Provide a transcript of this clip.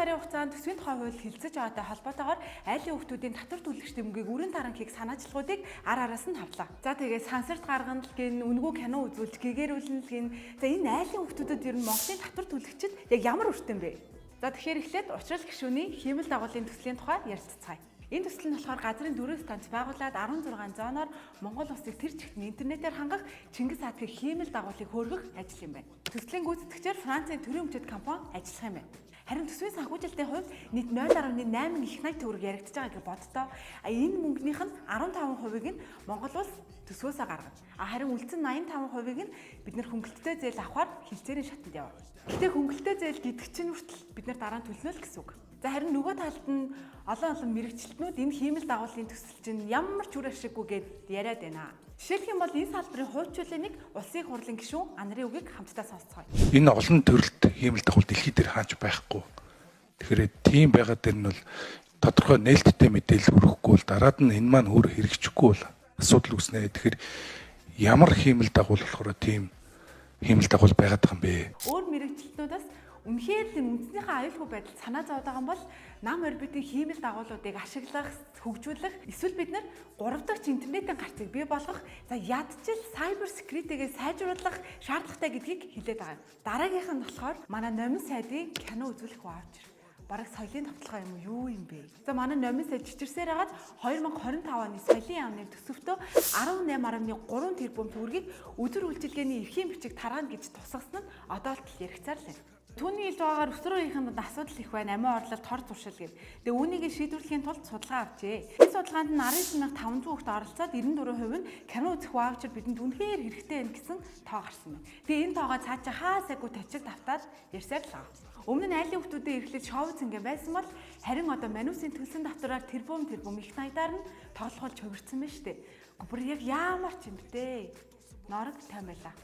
сарын хугацаанд төсвийн тухай хууль хэлэлцэж байгаатай холбоотойгоор айлын хүүхдүүдийн татвар төлөгчдийн мөнгийг өрийн таранхийг санаачлагуудыг ар араас нь хавлаа. За тэгээ сансарт гаргана л гин, үнгүү кино үзүүлж гэгэрүүлнэ л гин. За энэ айлын хүүхдүүдэд ер нь Монголын татвар төлөгчд яг ямар үртэн бэ? За тэгэхээр эхлээд учрал гишүүний хиймэл дагуулын төслийн тухай ярилцацгаая. Энэ төсөл нь болохоор газрын дөрвөн станц байгуулад 16 зооноор Монгол улсыг тэр чигт нь интернетээр хангах Чингис хаадгийн хиймэл дагуулыг хөөргөх ажил юм байна. Төслийн гүйцэтгэгчээр Францын төрийн өмчөд компани ажиллах юм байна. Харин төсвийн санхүүжилтийн хувьд нийт 0.8 их 80 төгрөг яригдж байгаа гэж боддоо. А энэ мөнгөнийх нь 15%-ыг нь Монгол улс төсвөөсөө гаргана. А харин үлдсэн 85%-ыг нь бид нэр хөнгөлөлттэй зээл авахар хилцээрийн шатанд явна. Гэтэ хөнгөлөлттэй зээл гэдэг чинь хүртэл бид нар дараа нь төлнө л гэсэн үг. За харин нөгөө талд нь олон олон мэрэгчлэтнүүд энэ хиймэл дагуулын төсөл чинь ямар ч үр ашиггүй гэд яриад байна. Жишээлх юм бол энэ салбарын хууч чөлөөнийг улсын хурлын гишүүн Анарын үгийг хамтдаа сонсцгоё. Энэ олон төрөлт хиймэл дагуул дэлхий дээр хаач байхгүй. Тэгэхээр тийм байгаа дээр нь бол тодорхой нээлттэй мэдээлэл хүргэхгүй бол дараад нь энэ маань өөр хэрэгжихгүй бол асуудал үүснэ. Тэгэхээр ямар хиймэл дагуул болохоор тийм хиймэл дагуул байгаад байгаа юм бэ? Өөр мэрэгчлэтнүүдээс үнэхээр л энэ үндснийхээ аюулгүй байдал санаа зовоод байгаа юм бол нам орбитын хиймэл дагуулуудыг ашиглах, хөгжүүлэх, эсвэл бид нар 3 дахь интернетийн гарцыг бий болгох, за ядчил cyber security-гээ сайжруулах шаардлагатай гэдгийг хэлээд байгаа юм. Дараагийнх нь болохоор манай номин сайдын кино үзүүлэх ваучер бараг соёлын товтлогоо юм уу юу юм бэ? За манай номин сайд чичирсээр хагаад 2025 оны соёлын яамны төсөвтөө 18.3 тэрбум төгрөгийг өдөр үйлчилгээний эрхийн бичиг тараана гэж тусгасан нь одоо л яригцаар л байна. Түүний хэлж байгаагаар өсвөр үеийнхэн дунд асуудал их байна. Амиа орлол, тор зуршил гэв. Тэгээ үүнийг шийдвэрлэхийн тулд судалгаа авчээ. Энэ судалгаанд нь 19,500 хүүхэд оролцоод 94% нь кино үзэх ваучер бидэнд үнэхээр хэрэгтэй байна гэсэн тоо гарсан байна. Тэгээ энэ тоогоо цаашаа хаасайгүй точиг давтаад ярьсаар л байгаа. Өмнө нь айлын хүүхдүүдийн эрхлэл шоу зингээ байсан бол харин одоо манусын төлсөн татвараар тэрбум тэрбум их найдаар нь тоглохол човирцсан байна шүү дээ. Бүр яг яамар ч юм бэ? Норог тайм байла.